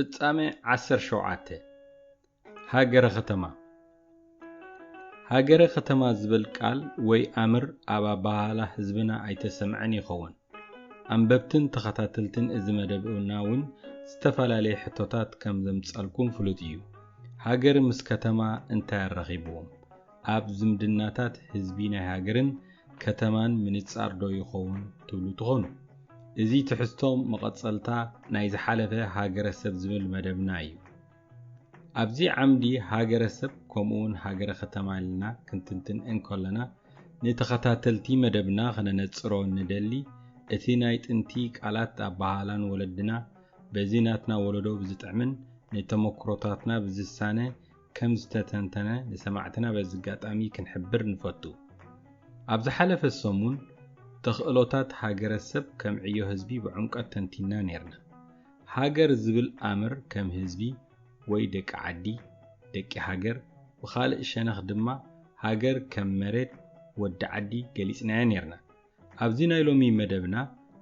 ፍጻሜ ዓሰርተ ሸውዓተ። ሃገረ ከተማ። ሃገረ ከተማ ዝብል ቃል ወይ ኣምር ኣብ ኣባሃላ ህዝብና ኣይተሰምዐን ይኸውን። ኣንበብትን ተኸታተልትን እዚ መደብና እውን ዝተፈላለየ ሕቶታት ከም ዘምጻልኩም ፍሉጥ እዩ። ሃገር ምስ ከተማ እንታይ ኣራኺብዎም? ኣብ ዝምድናታት ህዝቢ ናይ ሃገርን ከተማን ምንጻር ዶ ይኸውን ትብሉ ትኾኑ? እዚ ትሕዝቶ መቐጸልታ ናይ ዝሓለፈ ሃገረሰብ ዝብል መደብና እዩ። ኣብዚ ዓምዲ ሃገረሰብ ከምኡውን ሃገረ ከተማ ኢልና ክንትንትን እንከለና፣ ንተኸታተልቲ መደብና ከነነጽሮ እንደሊ፣ እቲ ናይ ጥንቲ ቃላት ኣባሃላን ወለድና በዚ ናትና ወለዶ ብዝጥዕምን ንተመክሮታትና ብዝሳነ ከም ዝተተንተነ ንሰማዕትና በዚ ኣጋጣሚ ክንሕብር ንፈቱ። ኣብ ዝሓለፈ ሰሙን ተኽእሎታት ሃገረሰብ ከም ዕዮ ህዝቢ ብዕምቀት ተንቲና ነይርና። ሃገር ዝብል ኣምር ከም ህዝቢ ወይ ደቂ ዓዲ፣ ደቂ ሃገር፣ ብኻልእ ሸነኽ ድማ ሃገር ከም መሬት ወዲ ዓዲ ገሊጽናዮ ነይርና። ኣብዚ ናይ ሎሚ መደብና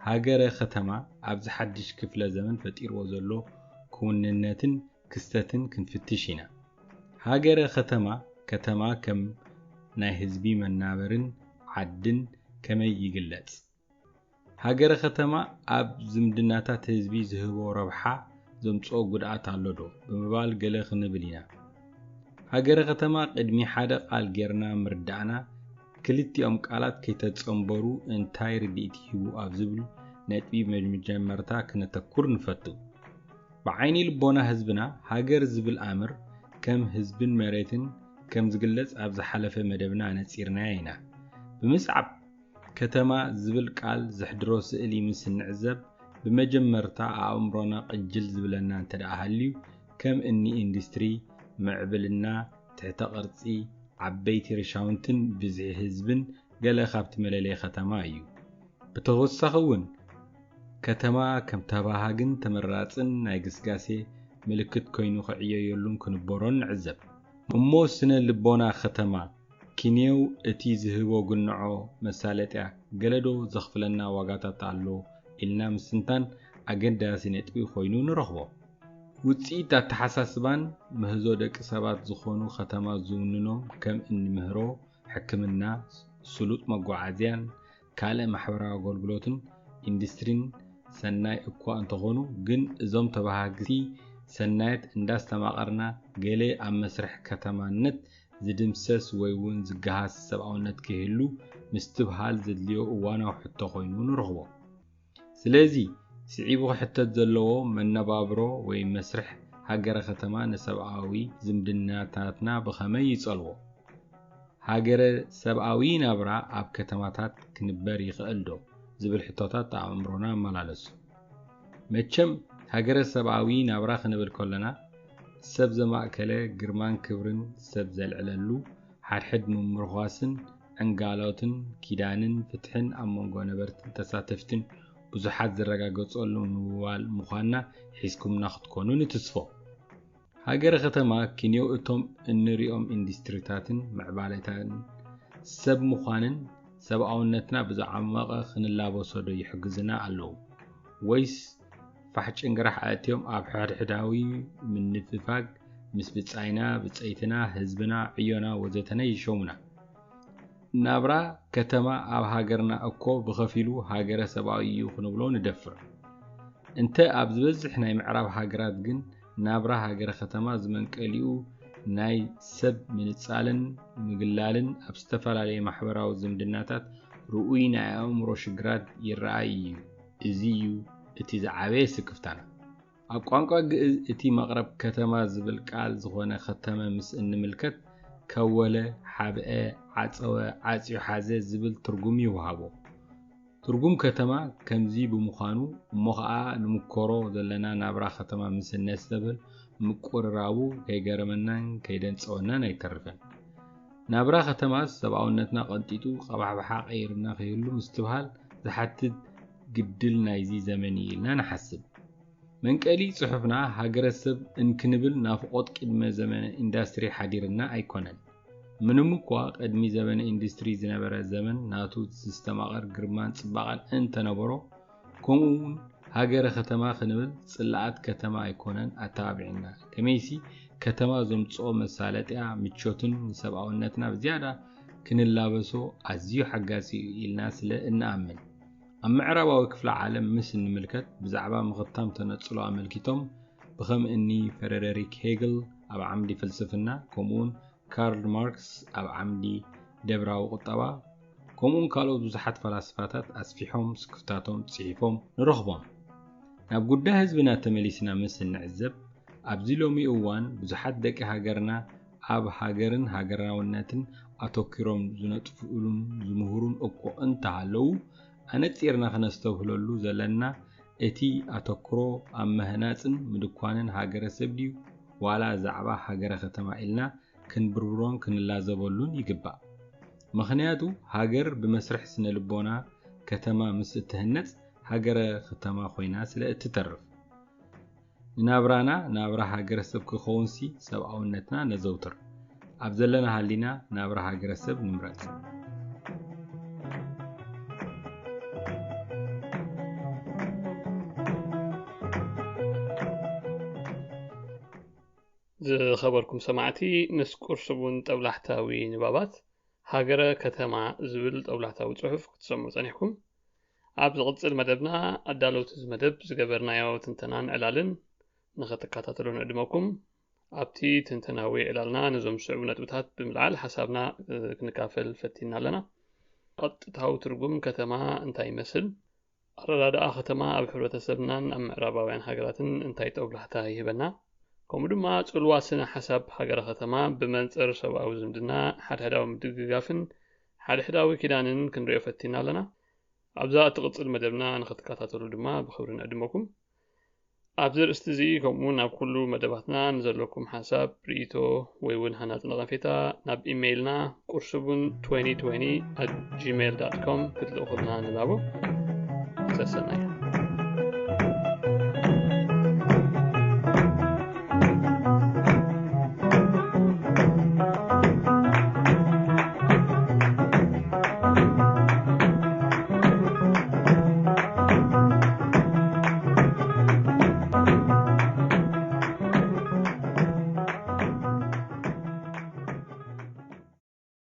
ሃገረ ከተማ ኣብዚ ሓድሽ ክፍለ ዘመን ፈጢርዎ ዘሎ ክውንነትን ክስተትን ክንፍትሽ ኢና። ሃገረ ከተማ፣ ከተማ ከም ናይ ህዝቢ መናበርን ዓድን ከመይ ይግለጽ? ሃገረ ከተማ ኣብ ዝምድናታት ህዝቢ ዝህቦ ረብሓ ዘምጽኦ ጉድኣት ኣሎ ዶ ብምባል ገለ ክንብል ኢና። ሃገረ ከተማ ቅድሚ ሓደ ቃል ጌርና ምርዳእና፣ ክልቲኦም ቃላት ከይተጸንበሩ እንታይ ርድኢት ይህቡ ኣብ ዝብል ነጥቢ መጀመርታ ክነተኩር ንፈቱ። ብዓይኒ ልቦና ህዝብና ሃገር ዝብል ኣምር ከም ህዝብን መሬትን ከም ዝግለጽ ኣብ ዝሓለፈ መደብና ኣነጺርናዮ ኢና። ብምስዓብ ከተማ ዝብል ቃል ዘሕድሮ ስእሊ ምስ እንዕዘብ፣ ብመጀመርታ ኣእምሮና ቅጅል ዝብለና እንተ ደኣ ሃልዩ፣ ከም እኒ ኢንዱስትሪ፣ ምዕብልና፣ ትሕተ ቅርጺ፣ ዓበይቲ ርሻውንትን ብዝሒ ህዝብን ገለ ካብቲ መለለዪ ከተማ እዩ። ብተወሳኺ እውን፣ ከተማ ከም ተባሃግን ተመራጽን ናይ ግስጋሴ ምልክት ኮይኑ ክዕየየሉን ክንበሮን ንዕዘብ። እሞ ስነ ልቦና ከተማ፣ ኪንዮው እቲ ዝህቦ ግንዖ መሳለጥያ ገለዶ ዘኽፍለና ዋጋታት ኣሎ ኢልና ምስትንታን ኣገዳሲ ነጥቢ ኮይኑ ንረኽቦ። ውጽኢት ኣተሓሳስባን ምህዞ ደቂ ሰባት ዝኾኑ ከተማ ዝውንኖም ከም እኒ ምህሮ፣ ሕክምና፣ ስሉጥ መጓዓዝያን ካልእ ማሕበራዊ ኣገልግሎትን ኢንዱስትሪን ሰናይ እኳ እንተኾኑ፣ ግን እዞም ተባሃግቲ ሰናየት እንዳስተማቐርና ገለ ኣብ መስርሕ ከተማነት ዝድምሰስ ወይ እውን ዝገሃስ ሰብኣውነት ክህሉ ምስትብሃል ዘድልዮ እዋናዊ ሕቶ ኮይኑ ንረኽቦ። ስለዚ ስዒቡ ክሕተት ዘለዎ መነባብሮ ወይ መስርሕ ሃገረ ከተማ ንሰብኣዊ ዝምድናታትና ብኸመይ ይጸልዎ? ሃገረ ሰብኣዊ ናብራ ኣብ ከተማታት ክንበር ይኽእል ዶ? ዝብል ሕቶታት ኣእምሮና ኣመላለሱ። መቸም ሃገረ ሰብኣዊ ናብራ ክንብል ከለና፣ ሰብ ዘማእከለ ግርማን ክብርን ሰብ ዘልዕለሉ፣ ሓድሕድ ምምርኳስን ዕንጋሎትን ኪዳንን ፍትሕን ኣብ መንጎ ነበርትን ተሳተፍትን ብዙሓት ዝረጋገጸሉ ምውዋል ምዃንና ሒዝኩምና ክትኮኑ ንትስፎ። ሃገረ ከተማ ክንዮ እቶም እንሪኦም ኢንዱስትሪታትን ምዕባለታትን ሰብ ምዃንን ሰብኣውነትና ብዝዓመቐ ክንላበሶ ዶ ይሕግዙና ኣለዉ? ወይስ ፋሕ ጭንግራሕ ኣእትዮም ኣብ ሕድሕዳዊ ምንፍፋግ ምስ ብጻይና፣ ብጸይትና፣ ህዝብና፣ ዕዮና ወዘተነ ይሾሙና? ናብራ ከተማ ኣብ ሃገርና እኮ ብኸፊሉ ሃገረ ሰብኣዊ እዩ ክንብሎ ንደፍር። እንተ ኣብ ዝበዝሕ ናይ ምዕራብ ሃገራት ግን ናብራ ሃገረ ከተማ ዝመንቀሊኡ ናይ ሰብ ምንጻልን ምግላልን ኣብ ዝተፈላለየ ማሕበራዊ ዝምድናታት ርኡይ ናይ ኣእምሮ ሽግራት ይረኣይ እዩ። እዚ እዩ እቲ ዝዓበየ ስክፍታና። ኣብ ቋንቋ ግእዝ እቲ መቕረብ ከተማ ዝብል ቃል ዝኾነ ከተመ ምስ እንምልከት፣ ከወለ፣ ሓብአ፣ ዓጸወ፣ ዓጽዩ ሓዘ ዝብል ትርጉም ይወሃቦ። ትርጉም ከተማ ከምዚ ብምዃኑ እሞ ኸኣ ንምኮሮ ዘለና ናብራ ከተማ ምስ እነስተብህል ምቁርራቡ ከይገረመናን ከይደንጸወናን ኣይተርፍን። ናብራ ከተማስ ሰብኣውነትና ቀንጢጡ ቀባሕባሓ ቀይርና ከይህሉ ምስትብሃል ዝሓትት ግድል ናይዚ ዘመን እዩ ኢልና ንሓስብ። መንቀሊ ጽሑፍና ሃገረሰብ እንክንብል ናፍቖት ቅድመ ዘመነ ኢንዳስትሪ ሓዲርና ኣይኮነን። ምንም እኳ ቅድሚ ዘመነ ኢንዱስትሪ ዝነበረ ዘመን ናቱ ዝስተማቐር ግርማን ጽባቐን እንተነበሮ፣ ከምኡ እውን ሃገረ ከተማ ክንብል ጽላኣት ከተማ ኣይኮነን ኣተባቢዕና። ከመይሲ ከተማ ዘምጽኦ መሳለጥያ ምቾትን ንሰብኣውነትና ብዝያዳ ክንላበሶ ኣዝዩ ሓጋዚ እዩ ኢልና ስለ እንኣምን። ኣብ ምዕራባዊ ክፍለ ዓለም ምስ እንምልከት ብዛዕባ ምኽታም ተነጽሎ ኣመልኪቶም ብኸም እኒ ፍረደሪክ ሄግል ኣብ ዓምዲ ፍልስፍና ከምኡውን ካርል ማርክስ ኣብ ዓምዲ ደብራዊ ቁጠባ ከምኡውን ካልኦት ብዙሓት ፈላስፋታት ኣስፊሖም ስክፍታቶም ጽሒፎም ንረኽቦም። ናብ ጉዳይ ህዝብና ተመሊስና ምስ እንዕዘብ ኣብዚ ሎሚ እዋን ብዙሓት ደቂ ሃገርና ኣብ ሃገርን ሃገራውነትን ኣተኪሮም ዝነጥፍኡሉን ዝምህሩን እኮ እንተሃለዉ ኣነጺርና ክነስተብህለሉ ዘለና እቲ ኣተክሮ ኣብ ምህናጽን ምድኳንን ሃገረሰብ ድዩ ዋላ ዛዕባ ሃገረ ከተማ ኢልና ክንብርብሮን ክንላዘበሉን ይግባእ። ምኽንያቱ ሃገር ብመስርሕ ስነ ልቦና ከተማ ምስ እትህነጽ ሃገረ ከተማ ኮይና ስለ እትተርፍ። ንናብራና ናብራ ሃገረሰብ ክኸውንሲ ሰብኣውነትና ነዘውትር። ኣብ ዘለና ሃሊና ናብራ ሃገረሰብ ንምረጽ። ዝኸበርኩም ሰማዕቲ፣ ምስ ቁርሱቡን ጠብላሕታዊ ንባባት ሃገረ ከተማ ዝብል ጠብላሕታዊ ጽሑፍ ክትሰምዑ ጸኒሕኩም። ኣብ ዝቕጽል መደብና ኣዳለውቲ እዚ መደብ ዝገበርናዮ ትንተናን ዕላልን ንኽትከታተሉ ንዕድመኩም። ኣብቲ ትንተናዊ ዕላልና ነዞም ዝስዕቡ ነጥብታት ብምልዓል ሓሳብና ክንካፈል ፈቲና ኣለና። ቀጥታዊ ትርጉም ከተማ እንታይ ይመስል? ኣረዳድኣ ከተማ ኣብ ሕብረተሰብናን ኣብ ምዕራባውያን ሃገራትን እንታይ ጠብላሕታ ይህበና? ከምኡ ድማ ጽልዋ ስነ ሓሳብ ሃገረ ከተማ ብመንጽር ሰብኣዊ ዝምድና፣ ሓድሕዳዊ ምድግጋፍን ሓድሕዳዊ ኪዳንን ክንሪኦ ፈቲና ኣለና። ኣብዛ እትቕጽል መደብና ንኽትከታተሉ ድማ ብኽብሪ ንዕድመኩም። ኣብዚ ርእስቲ እዚ ከምኡውን ኣብ ኩሉ መደባትና ንዘለኩም ሓሳብ፣ ርእይቶ ወይ እውን ሃናጺ ነቐፌታ ናብ ኢሜይልና ቁርሱቡን twenty twenty at gmail dot com ክትልእኹልና ንላቦ። ሰሰናይ።